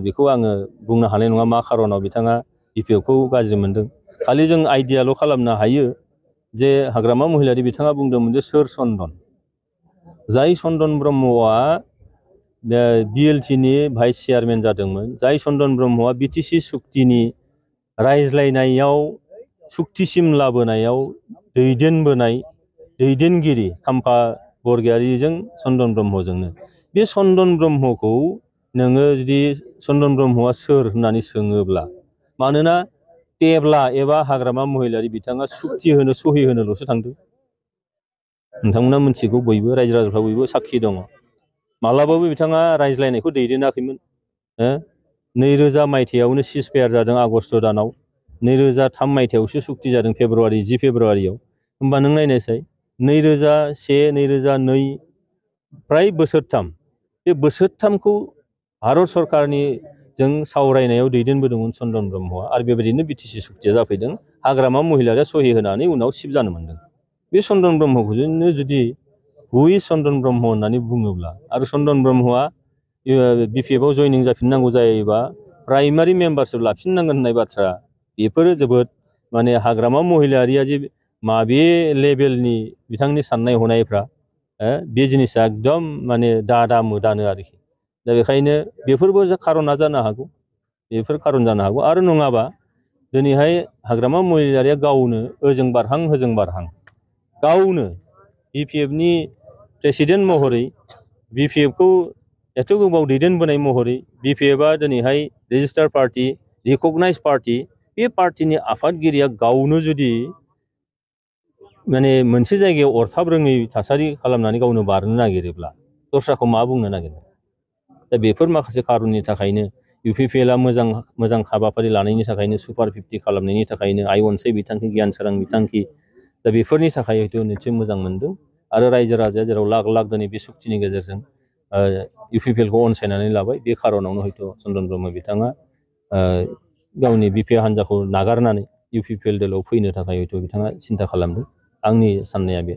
बेखौ आङो बुंनो हानाय नङा मा खारनाव बिथाङा बिपिएफखौ गाज्रि मोनदों। खालि जों आइडियाल' खालामनो हायो जे हाग्रामा महिलारि बिथाङा बुंदोंमोन जे सोर चन्दन, जाय चन्दन ब्रह्मआ बिएलटिनि भाइस चेयारमेन जादोंमोन, जाय चन्दन ब्रह्मआ बिटिसि सुक्तिनि रायज्लायनायाव सुक्तिसिम लाबोनायाव दैदेनगिरि खाम्फा बरगयारिजों चन्दन ब्रह्मजोंनो। बे चन्दन ब्रह्मखौ नोङो जुदि चन्दन ब्रह्मआ सोर होननानै सोङोब्ला, मानोना टेब्ला एबा हाग्रामा महिलारि बिथाङा सुक्ति होनो सहि होनोल'सो थांदों। नोंथांमोना मिथिगौ, बयबो रायजो राजाफ्रा बयबो साखि दङ। मालाबाबो बिथाङा रायज्लायनायखौ दैदेनाखैमोन। 2000 मायथाइयावनो सिज फायार जादों आगस्ट दानाव, 2003 मायथाइयावसो सुक्ति जादों फेब्रुवारि 10 फेब्रुवारियाव। होमबा नों नायनायसाय 2001 2002 फ्राय बोसोरथाम, बे बोसोरथामखौ भारत सरकारनि जों सावरायनायाव दैदेनबोदोंमोन चन्दन ब्रह्मआ, आरो बेबायदिनो बिटिसि सुक्तिया जाफैदों। हाग्रामा महिलारिया सहि होनानै उनाव सिफ जानो मोनदों। बे चन्दन ब्रह्मखौनो जुदि हुइ चन्दन ब्रह्म होननानै बुङोब्ला, आरो चन्दन ब्रह्मआ बिपिएफआव जयनिं जाफिननांगौ जायोबा प्राइमारि मेम्बारशिप लाफिननांगोन होननाय बाथ्रा, बेफोरो जोबोद माने हाग्रामा महिलारिया जे माबे लेभेलनि बिथांनि साननाय हनायफ्रा, बे जिनिसा एकदम माने दादा मोदानो आरोखि। दा बेखायनो बेफोरबो खारना जानो हागौ, बेफोर खारन जानो हागौ। आरो नङाबा दिनैहाय हाग्रामा महिलारिया गावनो ओजों बारहां होजों बारहां, गावनो बिपिएफनि प्रेसिडेन्ट महरै, बिपिएफखौ एथ' गोबाव दैदेनबोनाय महरै, बिपिएफआ दिनैहाय रेजिस्टार पार्टि, रिकगनाइज पार्टि, बे पार्टिनि आफादगिरिया गावनो जुदि माने मोनसे जायगायाव अरथाब रोङै थासारि खालामनानै गावनो बारनो नागिरोब्ला दस्राखौ मा बुंनो नागिरो? दा बेफोर माखासे खारननि थाखायनो इउपिपिएलआ मोजां हाबाफारि लानायनि थाखायनो, सुपार 50 खालामनायनि थाखायनो, आइ अनसाय बिथांखि, गियान सोरां बिथांखि, दा बेफोरनि थाखाय हयथ' निसय मोजां मोनदों। आरो रायजो राजाया जेराव लाख लाख दिनै बे सुक्तिनि गेजेरजों इउपिपिएलखौ अनसायनानै लाबाय, बे खारनावनो हयथ' चन्दन ब्रह्म बिथाङा गावनि बिपिएफ हान्जाखौ नागारनानै इउपिपिएल दोलोआव फैनो थाखाय हयथ' बिथाङा सिन्था खालामदों। आंनि साननाया बे।